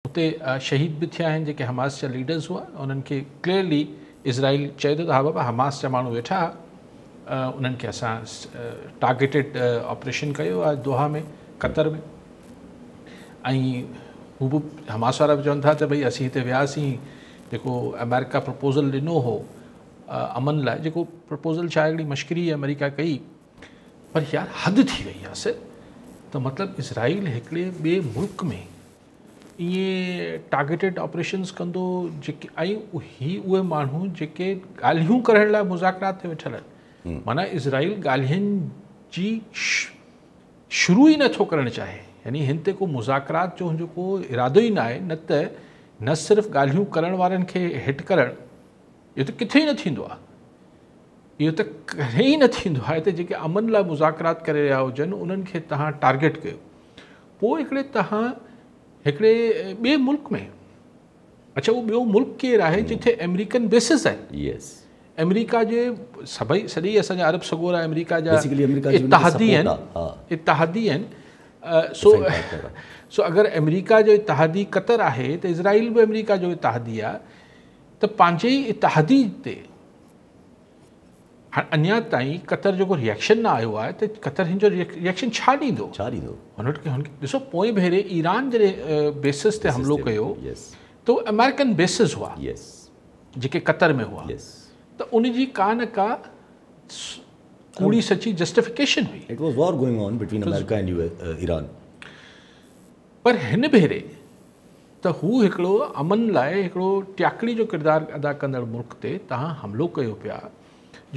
اتي شهيد به ٿيا آهن جيڪي حماس جا ليڊرز هئا. انهن کي ڪليئرلي اسرائيل چئي ٿو ته ها بابا، حماس جا ماڻهو ويٺا هئا، انهن کي اسان ٽارگيٽيڊ آپريشن ڪيو آهي دوها ۾، قطر ۾. ۽ هو به حماس وارا به چون ٿا ته ڀئي اسين هتي وياسين، جيڪو آمريڪا پرپوزل ڏنو هو امن لاءِ، جيڪو پرپوزل ڇا هڪڙي مشڪري آمريڪا ڪئي. پر يار، حد ٿي وئي آهي سر، ته مطلب اسرائيل هڪڙي ٻئي ملڪ ۾ ائين ٽارگيٽيڊ آپريشنس ڪندو، جيڪي ۽ هي اهي ماڻهو جيڪي ڳالهيون ڪرڻ لاءِ مذاڪرات تي ويٺل آهن. معنيٰ اسرائيل ڳالهين جي شروع ئي نٿو ڪرڻ چاهي، يعني هن تي ڪو مذاڪرات جو هن جو ڪو ارادو ئي نه آهي. نه ته نه صرف ڳالهيون ڪرڻ وارن کي هٽ ڪرڻ، اهو ته ڪٿي ئي نه ٿيندو آهي، اهو ته ڪڏهن ئي نه ٿيندو آهي ته جيڪي امن لاءِ مذاڪرات ڪري رهيا هجن، انهن کي توهان ٽارگيٽ ڪيو. پوءِ هڪڙي توهان هڪڙي ٻئي ملڪ ۾، اڇا، اهو ٻيو ملڪ ڪير آهي؟ جتي آمريڪن بيسز آهن. آمريڪا جي سڀئي، سڄي اسان جا عرب سڳورا آمريڪا جا اتحادي آهن، اتحادي آهن. سو اگر آمريڪا جو اتحادي قطر آهي ته اسرائيل به آمريڪا جو اتحادي آهي، ته پنهنجي ئي اتحادي تي هاڻي اڃا تائين قطر جو ڪو ريئيڪشن نه آيو آهي، ته قطر هن جو ريئيڪشن ڇا ڏيندو؟ ڇا ڏيندو؟ هن وٽ هن ڏسو، پوئين ڀيري ايران جڏهن بيسس تي حملو ڪيو ته آمريڪن بيسس هئا جيڪي قطر ۾ هئا، ته ان جي ڪا نه ڪا ڪوڙي سچي جسٽيفڪيشن هئي. It was war going on between America and Iran. پر هن ڀيري ته هو هڪڙو امن لاءِ هڪڙو ٽياڪڙي جو ڪردار ادا ڪندڙ ملڪ تي توهان حملو ڪيو پيا،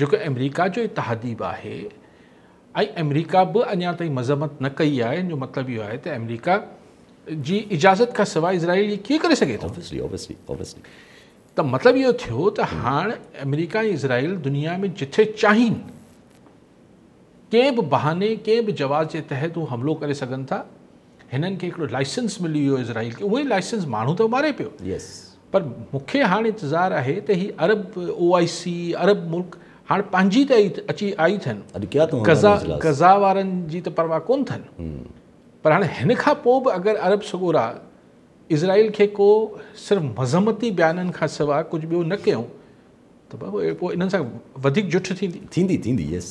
جيڪو آمريڪا جو اتحادي به آهي، ۽ آمريڪا به اڃا تائين مذمت نه ڪئي آهي. هن جو مطلب اهو آهي ته آمريڪا جي اجازت کان سواءِ اسرائيل اهي ڪيئن ڪري سگهي ٿو؟ Obviously, obviously, obviously. ته مطلب اهو ٿيو ته هاڻ آمريڪا ۽ اسرائيل دنيا ۾ جٿي چاهين، ڪنهن به بهاني، ڪنهن به جواز جي تحت هو حملو ڪري سگهن ٿا. هنن کي هڪڙو لائسنس ملي ويو اسرائيل کي، اهو ئي لائسنس ماڻهو ته ماري پيو. پر مون کي هاڻي انتظار آهي ته هي عرب، او آئي سي، عرب ملڪ هاڻي پنهنجي ته اچي آئي اٿن، غزا غزا وارن جي ته پرواهه ڪونه اٿن. پر هاڻي هن کان پوءِ به اگر عرب سڳورا اسرائيل کي ڪو صرف مذمتي بيانن کان سواءِ ڪجهه ٻيو نه ڪيون ته پوءِ انهن سان وڌيڪ جٺ ٿيندي. ٿيندي، ٿيندي، يس.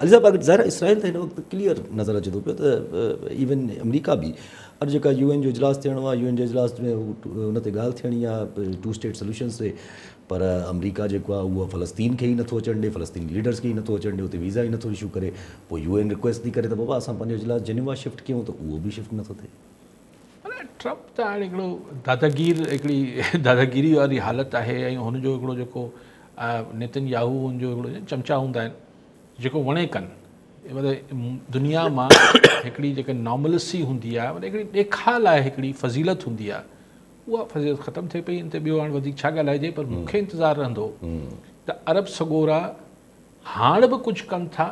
علي صاحب، اگر ظاهر اسرائيل ته هن وقت ڪليئر نظر اچي ٿو پيو ته ايون آمريڪا به اڄ جيڪا يو اين جو اجلاس ٿيڻو آهي، يو اين جي اجلاس ۾ ان تي ڳالهه ٿيڻي آهي ٽو اسٽيٽ سوليوشنس تي، پر آمريڪا جيڪو آهي اهو فلسطين کي ئي نٿو اچڻ ڏئي، فلسطين ليڊرس کي ئي نٿو اچڻ ڏئي، اتي ويزا ئي نٿو اشو ڪري. پوءِ يو اين رڪويسٽ ٿي ڪري ته بابا، اسان پنهنجو اجلاس جنيوا شفٽ ڪيون، ته اهو به شفٽ نٿو ٿئي. ٽرمپ ته هاڻي هڪڙو داداگير، هڪڙي داداگيري واري حالت آهي، ۽ هن جو هڪڙو جيڪو نتن ياهو، هن جو هڪڙو چمچا هوندا آهن، جيڪو وڻي ڪن. مطلب دنيا مان هڪڙي جيڪا نارملسي هوندي آهي، مطلب هڪڙي ڏيکاءُ لاءِ هڪڙي فضيلت هوندي آهي، اها فضيلت ختم ٿئي پئي. هن تي ٻيو هاڻي وڌيڪ ڇا ڳالهائجي؟ پر مون کي انتظار رهندو ته عرب سڳورا هاڻي به ڪجهه ڪن ٿا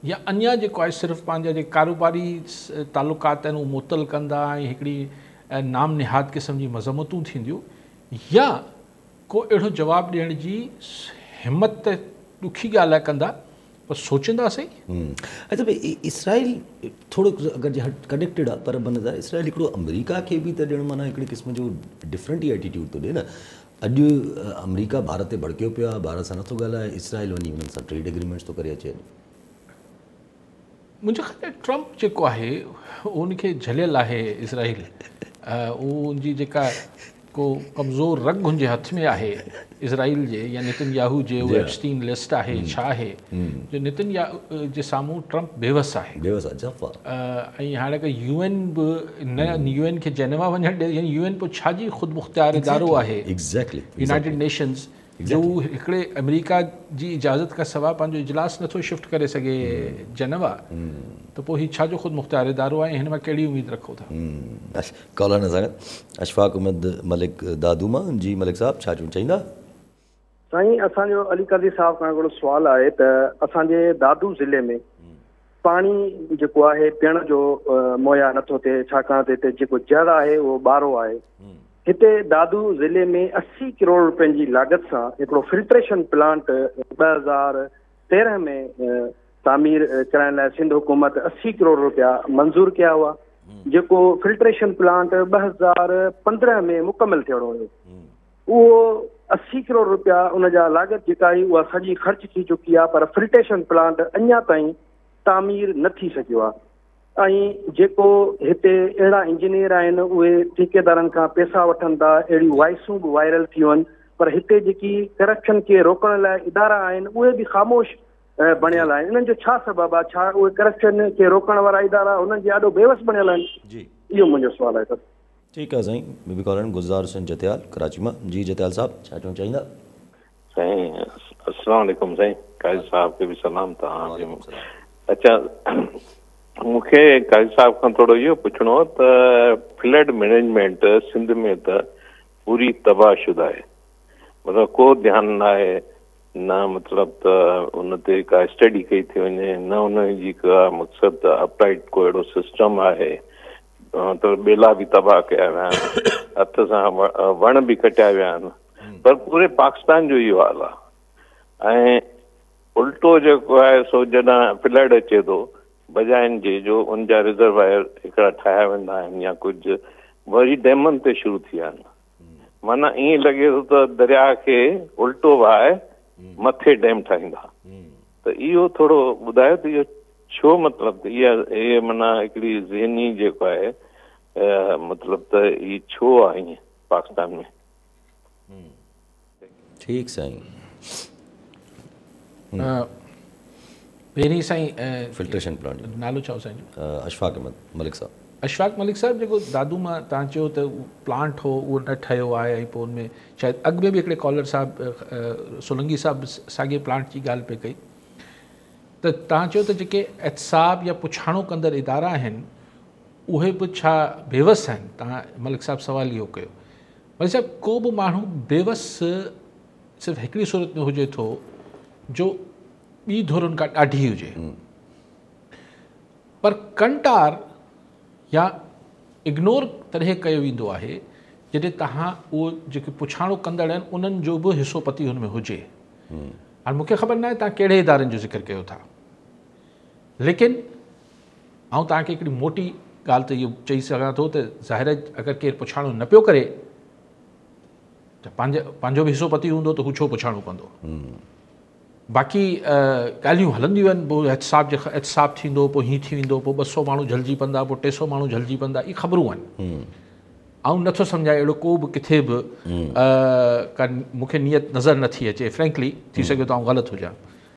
يا اڃا جيڪو آهي صرف پنهنجا جيڪي ڪاروباري تعلقات آهن اهي معطل ڪندا ۽ هڪڙي نام نهاد قسم جي مذمتون ٿينديون، يا ڪو اهڙو جواب ڏيڻ جي همت ته ڏکي ڳالهه آهي، ڪندا، پر سوچيندا صحيح. اڇا ڀئي، اسرائيل ٿورو اگر جي ڪنيڪٽيڊ آهي، پر بنظر اسرائيل هڪڙو آمريڪا کي به ته ڏيڻ معنيٰ هڪڙي قسم جو ڊفرنٽ ئي ايٽيٽيوڊ ٿو ڏئي نه. اڄ آمريڪا ڀارت تي ڀڙڪيو پيو آهي، ڀارت سان نٿو ڳالهائي، اسرائيل وڃي هنن سان ٽريڊ ايگريمينٽس ٿو ڪري اچي اڄ. منهنجو خيال ٽرمپ جيڪو آهي ان کي جهليل آهي اسرائيل. اهو ان جي جيڪا ڪو ڪمزور رڳ هن جي هٿ ۾ آهي اسرائيل جي يا نتن ياهو جي، اهو ايپسٽين لسٽ آهي، ڇا آهي، جو نتن ياهو جي سامهون ٽرمپ بيوس آهي. بيوس آهي جفا. ۽ هاڻي اگر يو اين به نه، يو اين کي جينيوا وڃڻ ڏي، يعني يو اين پوءِ ڇا جي خود مختيار ادارو آهي؟ يونائيٽيڊ نيشنز، جو هڪڙي آمريڪا جي اجازت کان سواءِ پنهنجو اجلاس نٿو شفٽ ڪري سگهي جنيوا، ته پوءِ هيءُ ڇا جو خود مختيار ادارو آهي؟ هن مان ڪهڙي اميد رکو ٿا؟ ڪالر سان اشفاق احمد ملڪ دادو مان. جي ملڪ صاحب، ڇا چوڻ چاهيندا؟ سائين، اسان جو علي قاضي صاحب کان هڪڙو سوال آهي ته اسان جي دادو ضلعي ۾ پاڻي جيڪو آهي پيئڻ جو مهيا نٿو ٿئي، ڇاڪاڻ ته هتي جيڪو جر آهي اهو ٻارو آهي. هتي دادو ضلعي ۾ 80 ڪروڙ رپين جي لاڳت سان هڪڙو فلٽريشن پلانٽ 2013 ۾ تعمير ڪرائڻ لاءِ سنڌ حڪومت 80 ڪروڙ رپيا منظور ڪيا هئا. جيڪو فلٽريشن پلانٽ 2015 ۾ مڪمل ٿيڻو هيو، اهو 80 ڪروڙ رپيا ان جا لاڳت جيڪا آئي اها سڄي خرچ ٿي چڪي آهي، پر فلٽريشن پلانٽ اڃا تائين تعمير نه ٿي سگهيو آهي. ۽ جيڪو هتي اهڙا انجنيئر آهن اهي ٺيڪيدارن کان پيسا وٺن ٿا، اهڙيون وائسون به وائرل ٿيون آهن، پر هتي جيڪي ڪرپشن کي روڪڻ لاء ادارا آهن اهي به خاموش بڻيل آهن. انهن جو ڇا سبب آهي؟ ڇا اهي ڪرپشن کي روڪڻ وارا ادارا هنن جي آڏو بيوس بڻيل آهن؟ جي. اهو منهنجو سوال آهي سر. ٺيڪ آهي سائين. ٻي به ڪالر گلزار حسين جتيال ڪراچي مان. جي جتيال صاحب ڇا چوڻ چاهيندا؟ سائين السلام عليڪم سائين قاضي صاحب کي به سلام توهان کي وعليڪم السلام. اڇا مون کي قاضي صاحب کان ٿورو اهو پڇڻو هو ته فلڊ مئنيجمينٽ سنڌ ۾ ته پوري تباهه شده آهي، مطلب ڪو ڌيان نه آهي، نه مطلب ته ان تي ڪا اسٽڊي ڪئي ٿي وڃي، نه ان جي ڪا مقصد ته اپرائيٽ ڪو اهڙو سسٽم آهي. ته ٻيلا به تباهه ڪيا ويا آهن، هٿ سان وڻ به ڪٽيا ويا آهن، پر پوري پاڪستان جو اهو حال آهي. ۽ الٽو جيڪو آهي سو جڏهن فلڊ اچي ٿو، بجاء ان جي جو ان جا ريزروائر هڪڙا ٺاهيا ويندا آهن يا ڪجهه، وري ڊيمن تي شروع ٿي ويا آهن. معنيٰ ائين لڳي ٿو ته درياء کي الٽو وهائي مٿي ڊيم ٺاهيندا. ته اهو ٿورو ٻڌايو ته اهو ڇو، مطلب ته اها اهي معنيٰ هڪڙي ذهني جيڪو آهي مطلب ته هي ڇو آهي ائين پاڪستان ۾؟ ٺيڪ سائين. پهرين سائين فلٽريشن پلانٽ جو نالو ڇا هو سائين جو؟ اشفاق احمد ملڪ صاحب. اشفاق ملڪ صاحب، جيڪو دادو مان توهان چيو ته پلانٽ هو اهو نه ٺهيو آهي ۽ پوء ان ۾ شايد اڳ ۾ به هڪڙي ڪالر صاحب سولنگي صاحب ساڳي پلانٽ جي ڳالهه پئي ڪئي ته توهان چيو ته جيڪي احتساب يا پڇاڻو ڪندڙ ادارا آهن اهي به ڇا بيوس آهن؟ توهان ملڪ صاحب سوال اهو ڪيو. ملڪ صاحب، ڪو به ماڻهو بيوس صرف هڪڙي صورت ۾ هجي ٿو جو ٻي ڌر ان کان ڏاڍي هجي، پر ڪنٽار يا اگنور تڏهن ڪيو ويندو آهي جڏهن توهان اهو جيڪي پڇاڻو ڪندڙ آهن انهن جو به حصو پتي هن ۾ هجي. هاڻي مون کي خبر ناهي توهان ڪهڙي ادارن جو ذڪر ڪيو ٿا، ليڪن آئون توهان کي هڪڙي موٽي ڳالهه ته اهو چئي سگهان ٿو ته ظاهر آهي اگر ڪير پڇاڻو نه پيو ڪري ته پنهنجو به حصو پتي هوندو ته هو ڇو پڇاڻو ڪندو. باقي ڳالهيون هلنديون آهن، پوء احتساب جي احتساب ٿيندو، پوء هيئن ٿي ويندو، پوء 200 ماڻهو جهلجي پوندا، پوء 300 ماڻهو جهلجي پوندا، اهي خبرون آهن. آئون نٿو سمجهان اهڙو ڪو به ڪٿي به ڪا مون کي نيت نظر نٿي اچي، فرينڪلي ٿي سگهي ٿو آئون غلط هجان.